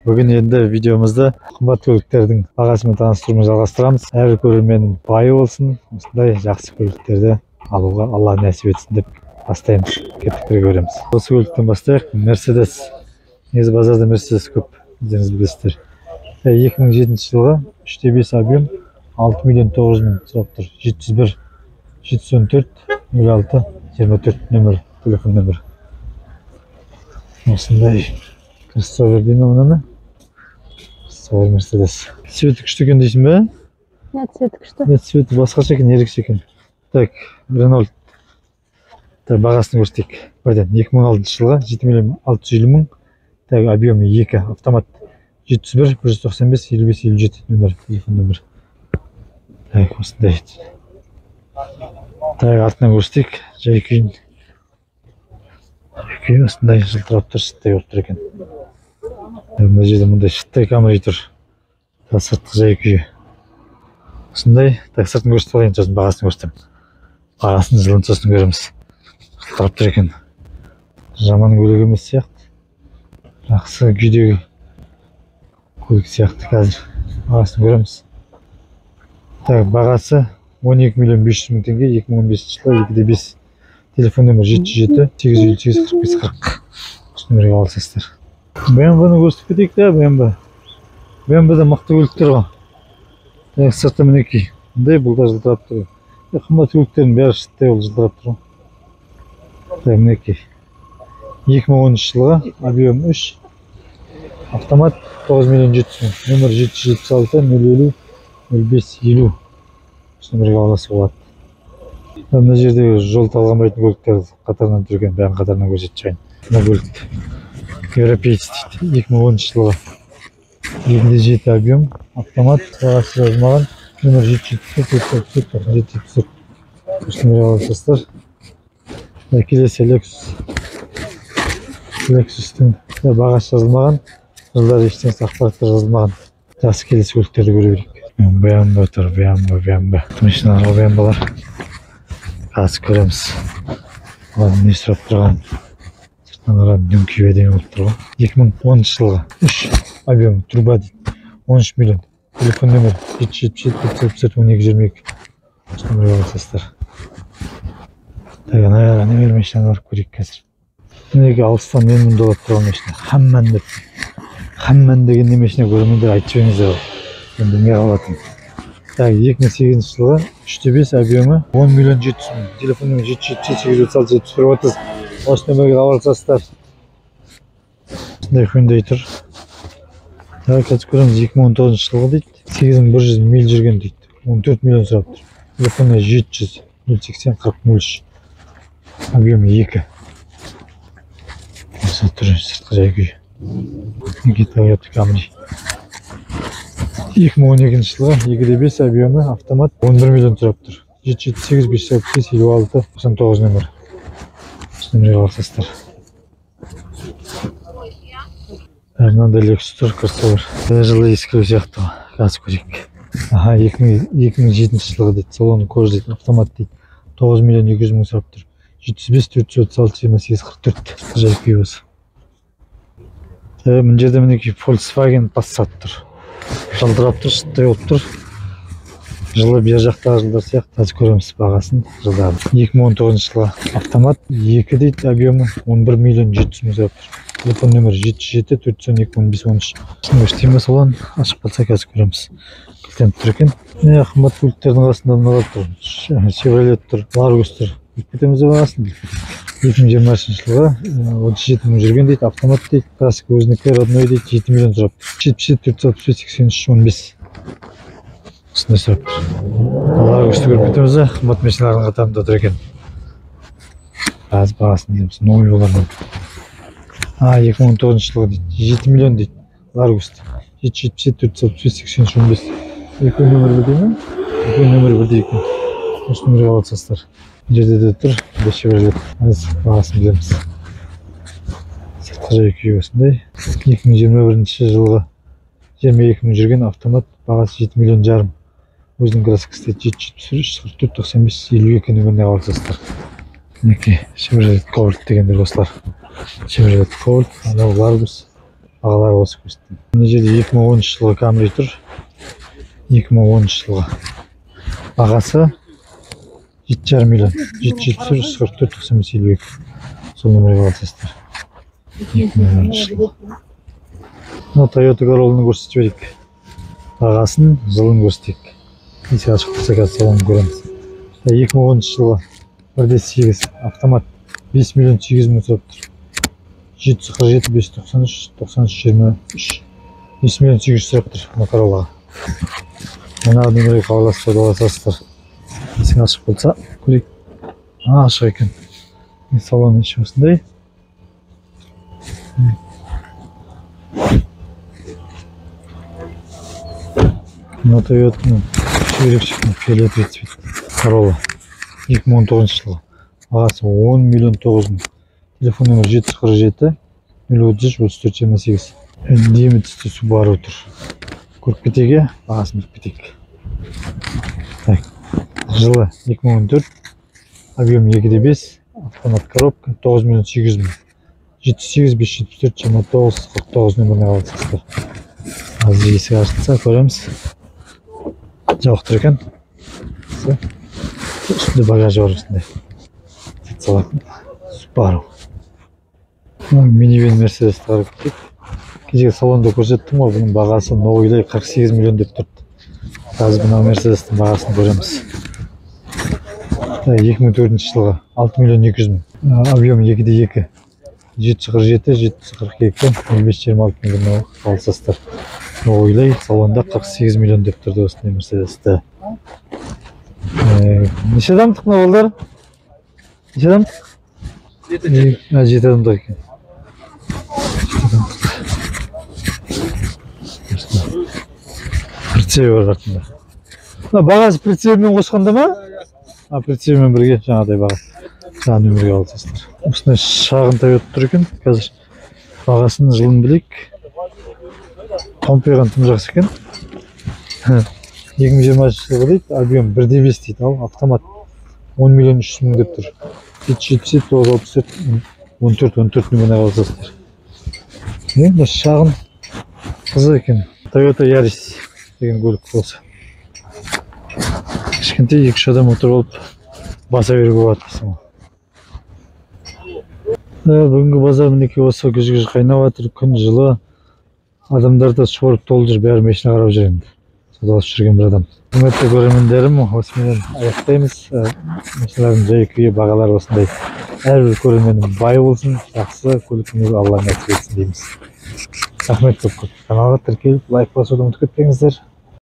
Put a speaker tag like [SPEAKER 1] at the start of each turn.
[SPEAKER 1] Бүгін енді видеомызды қымбат көліктердің бағасымен таныстырумен жалғастырамыз. Әр көрерменім байы болсын, осындай жақсы көліктерді алуға Алла нәсіп етсін деп бастаймыз. Кеттік, бірге көреміз. Осы көліктен бастайық. Мерседес. Негізі базарда Мерседес көп, өздеріңіз білесіздер. 2007 жылғы 3,5 объем 6 миллион 900 мың сұрап тұр. 701 714 06 24 нөмір, телефон нөмірі. Осындай кроссовер дей ме мынаны? Кроссовер Мерседес. Цветі күшті екен дейсің бе?
[SPEAKER 2] Нет, цветі күшті.
[SPEAKER 1] Нет, цветі басқаша екен, ерекше екен. Так, Ренольт. Так, бағасын көрсетейік. Бірден 2016 жылғы 7 миллион 650 мың. Так, объемы 2, автомат 701 195 55 57 нөмір, телефон нөмірі. Так, осындай. Так, артынан көрсетейік. Жай күйін. Жай осындай жылтырап тұр, шыттай болып тұр екен. Мына жерде мындай шыттай Камри тұр. Так, сыртқы жай күйі. Осындай. Так, сыртын көрсетіп алайын, сосын бағасын көрсетемін. Бағасын жылын сосын көреміз. Жылтырап тұр екен. Жаман көлік емес сияқты. Жақсы күйдегі көлік сияқты қазір. Бағасын көреміз. Так, бағасы 12 миллион 500 мың теңге, 2015 жылы 2,5. Телефон нөмірі 707 858 45 40. Осы нөмірге аласыздар. BMW-ны көрсетіп кетейік те, BMW. BMW-да мықты көліктер ғой. Так, сырты мінекей. Мындай, бұл да жылтырап тұр. Қымбат көліктердің бәрі шыттай ол жылтырап тұр. Так, мінекей. 2013 жылғы объем 3. Автомат 9 миллион 700 мың. Нөмір 776 050 05 50. Осы нөмірге аласа болады. Мына жердегі жол талғамайтын көліктер қатарынан тұр екен, бәрін қатарынан көрсетіп шығайын. Мына көлік европеец дейді, 2010 жылғы 2,7 объем, автомат, бағасы жазылмаған, нөмір 774 444 97 74. Осы нөмірге аласыздар. Келесі Lexus. Lexus'тың бағасы жазылмаған, жылдары ештеңесі ақпараттар жазылмаған. Жақсы, келесі көліктерді көре берейік. BMW тұр, BMW, BMW. Машиналар ғой, BMW-лар. Қазір көреміз. Олардың не сұрап тұрғанын. Сыртынан қарап дүңкиіп әдемі болып тұр ғой. 2010 жылғы 3 объем труба дейді. 13 миллион. Телефон нөмір 777 444 12 22. Осы нөмірге аласыздар. Так, ана немен машинаны барып көрейік қазір. Мінекей алыстан мен мұнда болып тұрған машина. Хамман деп. Хамман деген не машина көрермендер айтып жіберіңіздер. Мен білмей қалатынмын. Так, 2008 жылғы 3,5 объемы 10 миллион 700 мың. Телефон нөмірі 777 836 71 30. Осы нөмірге хабарласасыздар. Осындай Hyundai тұр. Так, қазір көреміз, 2019 жылғы дейді. 8100 миль жүрген дейді. 14 миллион сұрап тұр. Телефон нөмірі 700 080 40 03. Объемы 2. Осы тұр, сыртқы жай күйі. Мінекей Toyota Camry. 2012 жылғы 2,5 объемы автомат 11 миллион сұрап тұр. 778 565 56 99 нөмір. Осы нөмірге аласыздар. Мынандай Lexus тұр, кроссовер. Жылы ескіру сияқты ғой. Қазір көрейік. Аха, 2007 жылғы дейді. Салон кожа дейді, автомат дейді. 9 миллион 200 мың сұрап тұр. 705 436 28 44. Жай күй осы. Мына жерде мінекей Volkswagen Passat тұр. Жылтырап тұр, шыттай болып тұр. Жылы бер жақтағы жылдар сияқты. Қазір көреміз бағасын, жылдарын. 2019 жылғы автомат 2 дейді, объемы 11 миллион 700 мың сұрап тұр. Телефон нөмірі 77 412 15 13. Көрсетейін бе салон? Ашып қалса қазір көреміз. Кілтеніп тұр екен. Міне қымбат көліктердің қасында мыналар тұр. Chevrolet тұр, Largus тұр. Біліп кетеміз бе бағасын? Біліп кетейік. 2023 жылғы 37 мың жүрген дейді, автомат дейді, классик өзінікі родной дейді, 7 миллион сұрап тұр. 77 465 83 15. Осындай сұрап тұр. Ларгусты көріп кетеміз бе? Қымбат машиналардың қатарында тұр екен. Қазір бағасын дейміз, новый болар мүмкін. 2019 жылғы дейді, 7 миллион дейді, Ларгусты. 777 465 83 15. Екі нөмір бірдей ме? Екі нөмір бірдей екен. Осы нөмірге аласыздар. Мына жерде де тұр, Chevrolet. Қазір бағасын білеміз. Сыртқы жай күйі осындай. 2021 жылғы 22 мың жүрген автомат, бағасы 7 миллион жарым. Өзінің краскасы дейді, 773 44 95 52 нөміріне хабарласасыздар. Мінекей Chevrolet Cobalt дегендер осылар. Chevrolet Cobalt, анау Largus. Бағалары осы көрсеттім. Мына жерде 2010 жылғы Camry тұр. 2010 жылғы. Бағасы 7,5 миллион. 773 144 95 52. Сол нөмірге аласыздар. 2010 жылғы. Мына Toyota Corolla'ны көрсетіп жіберейік. Бағасын, жылын көрсетейік. Есік ашық тұрса қазір салонын көреміз. 2010 жылғы 1.8 автомат 5 миллион 800 мың сұрап тұр. 747 593 93 23 5 миллион 800 сұрап тұр мына Corollаға. Мына нөмірге хабарласып саудаласасыздар. Есік ашық болса көрейік. Ашық екен. Салонның іші осындай. Мына Toyota'ның ерекше фиолетовый цвет Corolla 2019 жылғы. Бағасы 10 миллион 9 мың. Телефон нөмірі 747 033 34 28. Әдемі түсті Subaru тұр. Көріп кетейік, бағасын біліп кетейік. Так, жылы 2014, объем 2.5, автомат коробка 9 миллион 800 мың. 78 574 29 49 нөміріне аласыздар. Азыр есік ашылса көреміз. Жабық тұр екен. Үстінде багажы бар осындай. Салатын Subaru. Минивен Мерседесті қарап кетейік. Кешегі салонда көрсеттім ғой, бұның бағасы новыйдай 48 миллион деп тұрды. Қазір мына Мерседестің бағасын көреміз. 2004 жылғы 6 миллион 200 мың. Объем 2.2. 747 742 05 26 миллион алсастар. Новыйдай салонда 48 миллион деп тұрды осындай Мерседесті. Неше адамдық мына балдар? Неше адамдық? 7 адамдық екен. Прицебі бар артында. Мына бағасы прицебімен қосқанда ма? Прицебімен бірге жаңағыдай баға. Жаңа нөмірге аласыздар. Осындай шағын Toyota тұр екен. Қазір бағасын, жылын білейік. Томпиған тым жақсы екен. 2020 жылғы дейді, объем 1.5 дейді, ал автомат 10 миллион 300 мың деп тұр. 777 964 14 14 нөміріне аласыздар. Мына шағын қызық екен. Toyota Yaris деген көлік болса. Кішкентай 2-3 адам отырып алып баса беруге болады дейсің ғой. Бүгінгі базар мінекей осы күз-күз қайнап жатыр, күн жылы. Адамдар да шорып толып жүр, бәрі машина қарап жүр енді. Саудаласып жүрген бір адам. Құрметті көрермендерім, осымен аяқтаймыз. Машиналардың жай күйі, бағалары осындай. Әрбір көрерменім бай болсын, жақсы көлік мінуге Алла нәсіп етсін дейміз. Рахмет көп көп. Каналға тіркеліп, лайк басуды ұмытып кетпеңіздер.